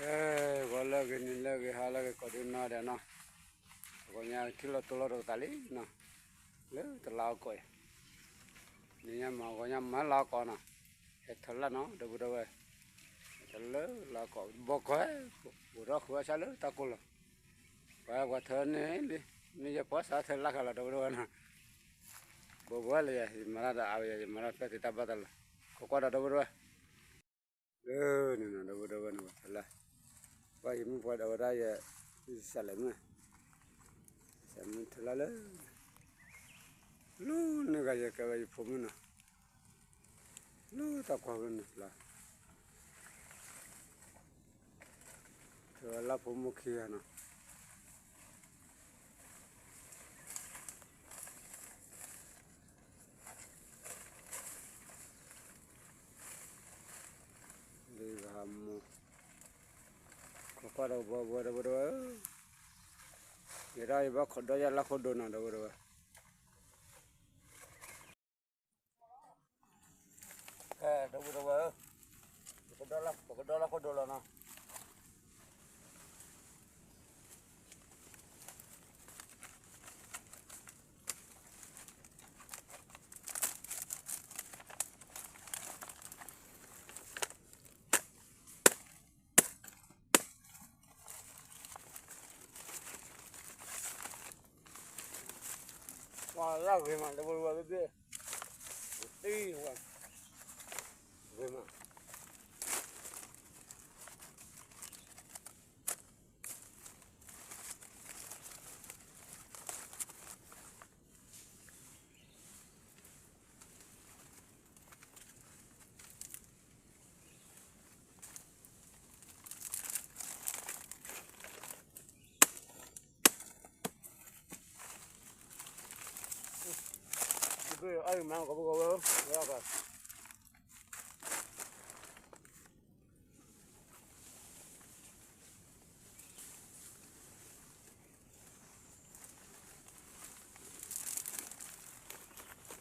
အဲ ဂီၤလၢအဂ့ၤ နံၤလၢအဂ့ၤ ဟါလၢအဂ့ၤ ကိးဒုနီၢ်ဒဲးနီၤ, အဂီၢ်ညါထံၣ်လိာ်တိၢ်လိာ်တကသးလံနီၤ, လၢတလါအီၣ်ကိးအံၤ, နံၤညါမၤဂီၤညါမၤလါအီၣ်ကိးနီၤ, ဟဲထၢလၢ်နီၤ ဒီပုၢ်ဒီဝဲၢ်, ဟဲထၢလၢလါအီၣ်ကိး ဘီကီၢ်ဟဲ, အိၣ်ဒီးဃုအဆၢလၢတၢ်ကိၢ်လီၤ, ပှၤပှၤထၢန့ၣ်လံ, မ့ၢ်ယပှၤစးထၢလၢ်ခါလီၤ ဒီပုၢ်ဒီဝဲၢ်နီၤ, ဘိဘိလၢယၤ ယမၤတၢ်ဒီးအါဝဲယၤ ယမၤတၢ်ဖဲသ့ၣ်တၢ်ဘၣ်တၢ်လီၤ, ခိးကွၢ်ဒီးဒီပုၢ်ဒီဝဲၢ် လၢန့ၣ်နီၤ ဒီပုၢ်ဒီဝဲၢ်န့ၣ် ပှၤထၢလၢ်, ပှၤယမ့ၢ်ပှၤဒီးဝဲဒၣ်ယဲ, ယစးလဲၤမ့ၢ်, ယစးမ့ၢ်ထၢလၢ်လၢ, လၢန့ၣ်ဂၤယကဲဝဲယဖိမုၣ်နီၤ, လၢတၢ်ကွၢ်ဝဲန့ၣ်လီၤ, ထၢလၢ်ဖိမုၣ်ခံဂၤနီၤ ဒ်ဂၤမူ, ခိးကွၢ်ဒီးဘီဘီဒီပုၢ်ဒီဝဲၢ်ဧၢ, ယဲဒၣ်ယဘၣ်ခိးဒီးယလၢ်ခိၣ်ဒိၣ်နီၤ ဒီပုၢ်ဒီဝဲၢ်, ဒီပုၢ်ဒီဝဲၢ်ဧၢ, ပကဒီလၢ်ခိၣ်ဒိၣ်လီၤနီၤ. ပှၤလၢဂ့ၤမး ဒီပုၢ်ဒီဝဲၢ်ဘ့ၣ်ဘ့ၣ်,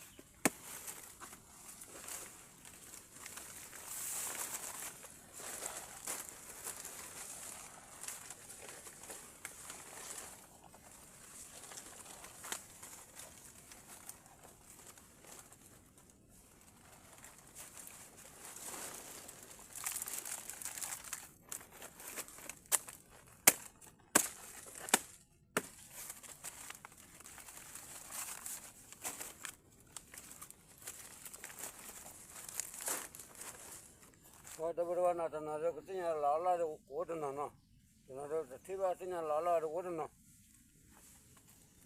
တံၢ်ဝဲ, ဂ့ၤမး. ဒီပုၢ်ဒီဝဲၢ်နီၤ တနီၤဒီးကသ့ၣ်ညါလီၤအလီၢ်ဒီးအိၣ်တနီၤနီၤ, တနီၤဒီးတထံၣ်ဘၣ်သ့ၣ်ညါလီၤအလီၢ်ဒီးအိၣ်တနီၤ,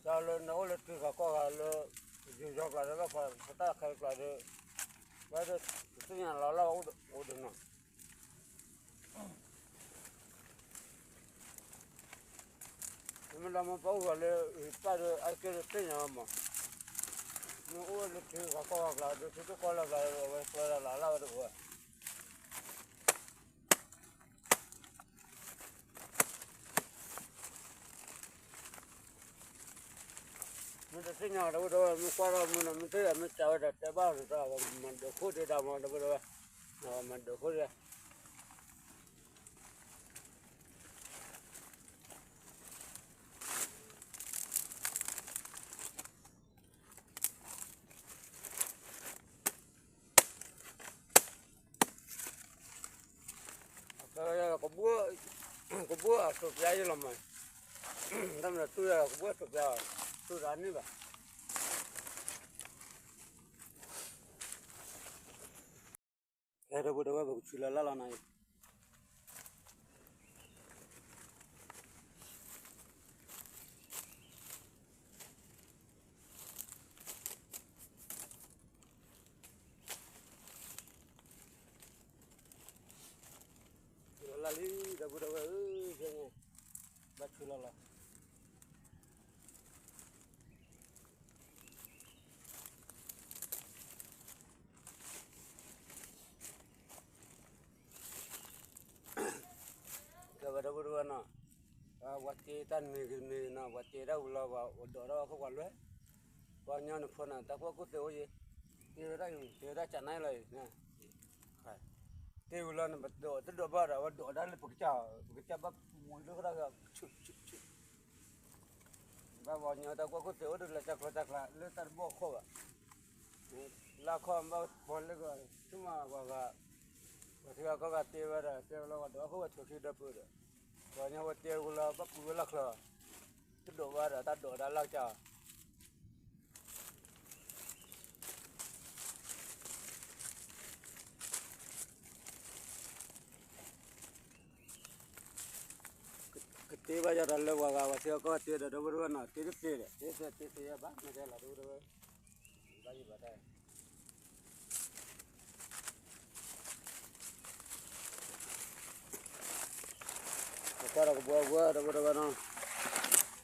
တၢ်လၢနအိၣ်လၢထံဂၤကီၢ်ဂၤလၢ ယူၤယီၤကျါဒီးဘၣ်ဖးတၢ်ခဲကျါဒီး, ဝဲဒၣ်တသ့ၣ်ညါလီၤအလီၢ်အိၣ်တနီၤ မ့ၢ်လၢမ့ၢ်ပှၤအိၣ်ဂၤလၢ ပၢ်ဒီးအကဲဒီးသ့ၣ်ညါဝဲမး, မ့ၢ်အိၣ်လၢထံဂၤကီၢ်ဂၤကျါ ဒီးထံတကီၢ်လၢကျါ အဝဲကျီဒၣ်လၢအလၢ်ဝဲတအိၣ်ဝဲ, မ့ၢ်တသ့ၣ်ညါဒီး ဒီပုၢ်ဒီဝဲၢ် မ့ၢ်ကွၢ်ထီၣ်မူနီၤ မ့ၢ်တၢ်မ့ၢ်စးဝဲဒီး တဲဘၣ်န့ၣ် မၤဒိးခိၣ်ဒံးဒၣ်မး ဒီပုၢ်ဒီဝဲၢ်, မၤဒိးခိၣ်ဒံး ကဘှီအစိးပျါယလီၤမး, တၢ်မနုၤတူၢ်ယၤ ကဘှီအစိးပျါ, တူၢ်တၢ်န့ၣ်ဘၣ်. ကဲ ဒီပုၢ်ဒီဝဲၢ် ပကဆူးလီၤလၢ်လီၤနီၤအံၤ. ဆူးလီၤလၢ်လံ ဒီပုၢ်ဒီဝဲၢ်ဧၢ, ခဲန့ၣ် ဘၣ်ဆူးလီၤလီၤ. ကဲဝဲ ဒီပုၢ်ဒီဝဲၢ်နီၤ, ပှၤတ့တၢ်နံၤကနံၤနီၤ ပှၤတ့တၢ်ဝံၤလီၤ ပှၤဒိးထီၣ်ခိၣ်ပှၤလွဲ, ပှၤကညီနဖိနီၤ တၢ်ကူၣ်သ့အိၣ်ယံၤ, တ့ဝဲဒၣ် တ့ဝဲဒၣ်ကနၣ်လီၤအံၤ, တဲဝဲလီၤန့ၣ် ပဒိးတဒိးဘၣ်ဒီး ဝဲဒိးဒၣ်လၢပကစၢ်, ပကစၢ်ဘၣ်ပူၤလၢကဒီး ဆူၣ်ဆူၣ်ဆူၣ်, ဘၣ်ပှၤကညီတၢ်ကွၢ်ခိၣ်သ့ၣ်အိၣ်တလဲၤတၢ်ကျီတၢ်ကျါ လၢတၢ်တဘီၣ်အခိၣ်ဘၣ်, လၢခီၣ်ဘၣ်ပီလၢက ဆူၣ်မးပှၤဂၤ, ပှၤထံဂၤကီၢ်ဂၤတဲဝဲဒီး တဲဝဲလီၤ ပှၤဒိးအခိၣ်ဝဲထိၣ်ခံဒီပုၢ်ဒီး, ပှၤကညီဝဲတဲဝဲလီၤ ဘၣ်ပူၤဝဲလၢချၢ, တဒိးဘၣ်ဒီး တၢ်ဒိးဒၣ်လၢကစၢ် ကတဲဘၣ်ယၤဒီးလၢပှၤဂၤ ပှၤထံဂၤကီၢ်ဂၤတဲဒီး ဒီပုၢ်ဒီဝဲၢ်နီၤ တဲတသ့ဒီး တဲတသ့ယဘၣ် မ့ၢ်တဲလီၤ ဒီပုၢ်ဒီဝဲၢ်, ဘၣ်ယံၤဘၣ်တၢ် ပကွၢ်ဒီးကဘှီဝဲ ဒီပုၢ်ဒီဝဲၢ်နီၤ ပှၤ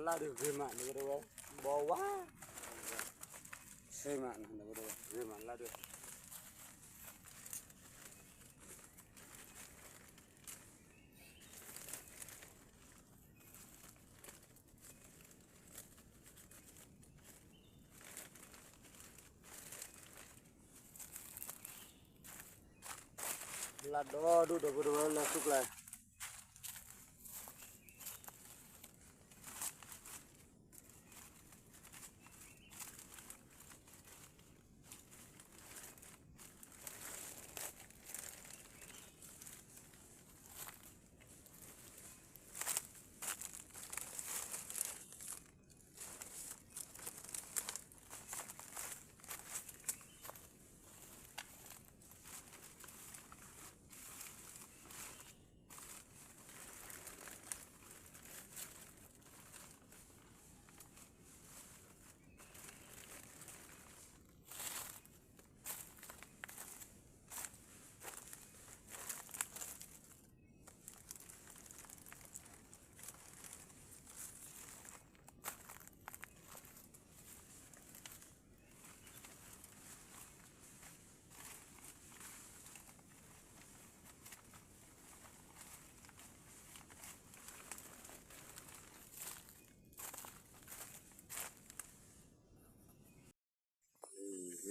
လၢ်ဒုးဂ့ၤမး နကတဝဲ ဘီဝါ ဆ့မး နကတဝဲ ဂ့ၤမးလၢ်ဒုး လၢ်ဒီဒူၣ်ဒီပုၢ်ဒီဝဲၢ်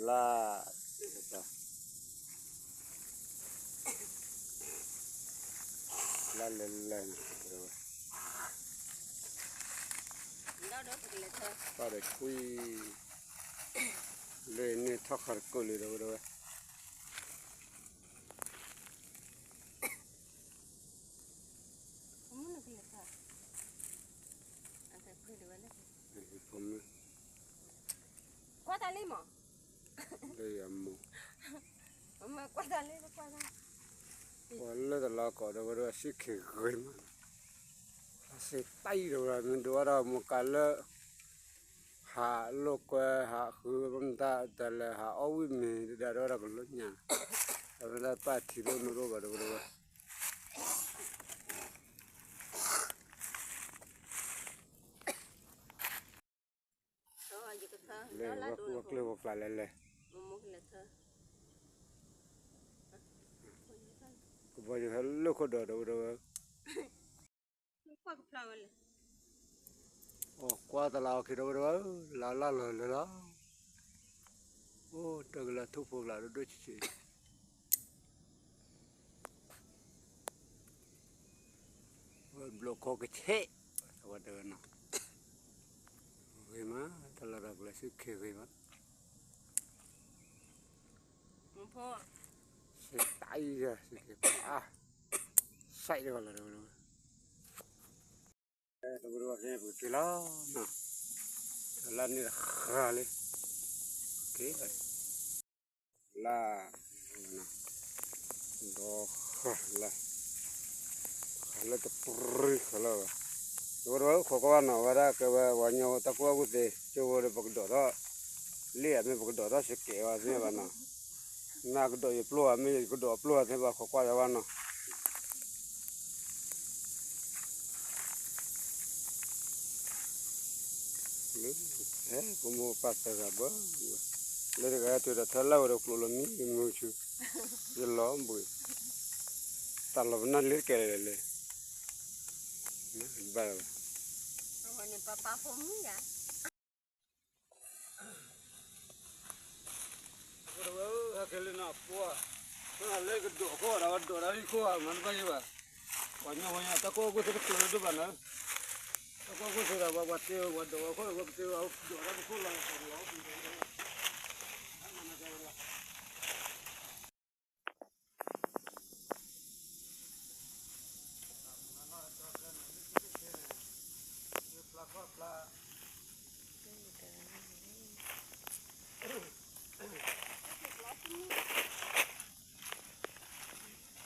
လၢသူၣ်ကျါ လၢ်, လၢ်လဲၤလဲၤ, ပာ်ဒီးကွံာ်, လၢန့ၣ်ထီၣ်ခါတကိးလံဒီးဝဲဒၣ်ဝဲ ကွၢ်တၢ်လံမး, လၢယမိၢ်, ကွၢ်တၢ်လံ, ပှၤလၢတလီၤကီးဒီးဝဲဒၣ်စ့ၢ်ကီးဂ့ၤမး, စ့ၢ်တၢ်အံၤဒီးဝဲဒၣ် မ့ၢ်ဒိးဝဲဒၣ်မိၢ်ကးလၢ ဟးလိာ်ကွဲ ဟးဃုမတၢ်တလဲၤ ဟးအီၣ်ဝံၣ်မ့ၤဒၣ်ဒီးဝဲဒၣ်ကလိညၣ်, အဝဲဒၣ်ပာ်ထံဒိၣ်နူဒိၣ်ဘၣ်ဒီးဝဲဒၣ်ဝဲ လၢဝဲကျၢၢ်ဝဲကျါလဲၤလဲၤ, ကဘီယူၤဟဲလၢခိၣ်ဒီးဒီးဝဲဒၣ်ဝဲ ကွၢ်တလးအီၤခံဒီးဝဲဒၣ်ဝဲ လၢလၢလီၤလၢလီၤ, အိၣ်တကလၢထူၣ်ဖိကလးဒိၣ်ဒိၣ်ဆံးဆံး ဝဲဘျိးခိၣ်ကဆ့ၣ်, အဝဲတဲဝဲနီၤ, ဂ့ၤမး တၢ်လီၢ်တၢ်ကျဲစ့ၢ်ကီးဂ့ၤမး, စ့ၢ်တၢ်အံၤ စ့ၢ်ကီးပှၤ, စဲးတဂၤလီၤတဲဝဲ, တဲဝဲဒၣ်ဖဲပကက့ၤလီၤ, လၢန့ၣ်တဃၣ်လံ, က့ၤလီၤ လၢ ဒီးဃၣ်လၢ ဃၣ်လၢတပြံဃၣ်လၢဘၣ်, တဝဲတဝဲခိးကွၢ်ဘၣ်နီၤ ဝဲဒၣ်ကဲဝဲ ပှၤကညီတၢ်ကူၣ်ဘၣ်ကူၣ်သ့ ကၠိဖိဒီးပကဒိးထီၣ်, လ့ၣ်အမ့ၢ်ပကဒိးထီၣ်စကဲးဝဲသ့ၣ်ဘၣ်နီၤ, နကဒိးယပျိၢ်ဧါ မ့ၢ်ယကဒိးပျိၢ်ဧါသ့ၣ်ဘၣ် ခိးကွၢ်ယၤဘၣ်နီၤ. လၢ ဟဲ ပမိၢ်ပပၢ်သၢဂၤဘၣ်, လၢတဂၤဟဲတုၤဒီးထဲလၢဝဲဒီးကျိလီၤမံမုာ်ဆူ, ယလီၤဘှံး, တၢ်လီၤပနၢ်လ့တကဲလဲၣ်လဲၣ်, ဘၣ်လီၤဘၣ်. ဟဲက့ၤလၢနပှၢ်, လၢကဒိးခိၣ်ဒီးဝဲဒိးဒီးဟံၣ်ခိၣ်မၤတဘၣ်ယံၤဘၣ်, ပှၤညီဝဲညါ တၢ်ကိၢ်ကိၢ်သ့တကျၢၤဒိၣ်ဘၣ်နၤ, တၢ်ကိၢ်ကိၢ်သ့ဒီး ပှၤတ့ဝဲဒိးဝဲခိၣ်ဝဲပတ့ဝဲဒိးဒီးပခိၣ်လီၤ,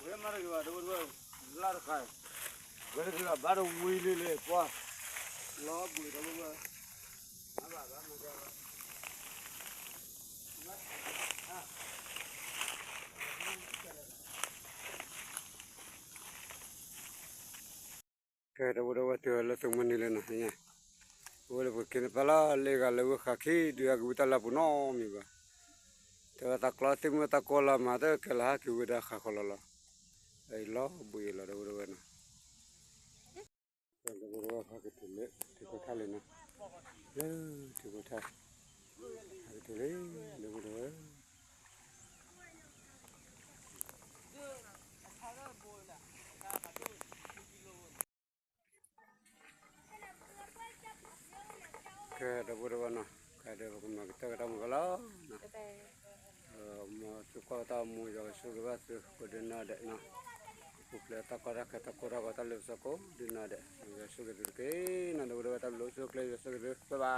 ဝဲမၤတဂ့ၤဘၣ် တဝဲတဝဲ, လၢတခါ, ဝဲတဂ့ၤဘၣ် ဘၣ်တဝံၤလံလံ ပှၤ, လီၤဘှံးတဝဲတဝဲ, မၤဘၣ်ဘၣ်မၤဘၣ်ဘၣ်. ကဲ တဝဲတဝဲတုၤလၢသုးမုၢ်နံၤလံနီၤ, အဝဲလၢပက့ၤန့ၣ်ဖဲလီၤ လၢဂၤလၢဝဲဃးခံ ဒုးဟဲကဝံတၢ်လၢပူၤနီတမံၤဘၣ်, တဲဝဲသးကျီသ့ၣ်မုၢ်တၢ်ကိၢ်လၢမၤ တကဲလၢဟဲက့ၤဝဲဒၣ်ဃးဃီလီၤလီၤ, လီၤဘှံးလီၤ တဝဲတဝဲနီၤ. တဝဲတဝဲဟဲက့ၤတုၤလၢ ထံဖိထၣ်လံနီၤ, လၢထံဖိထၣ်, ဟဲက့ၤတုၤလံ တဝဲတဝဲ ကဲ ဒီပုၢ်ဒီဝဲၢ်နီၤ, ကဲဒီးပကမၤကတၢၢ်ကတၢၢ်မုၢ်ကလီၤနီၤ, မ်သုကွၢ်တၢ်မူ ယွၤကဆိၣ်ဂ့ၤဘၣ်သုကိးဒံနီၢ်ဒဲးနီၤ, ပူၤဖျဲးတၢ်ကီတၢ်ခဲတၢ်ကိၢ်တၢ်ဂီၤတၢ်လၢပစီကိးဒံနီၢ်ဒဲး, ယွၤဆိၣ်ဂ့ၤသုတက့ၢ်နီၤ, ဒီပုၢ်ဒီဝဲၢ်တၢ်ဘျုးဆိၣ်ကျဲ ယွၤဆိၣ်ဂ့ၤသု bye bye.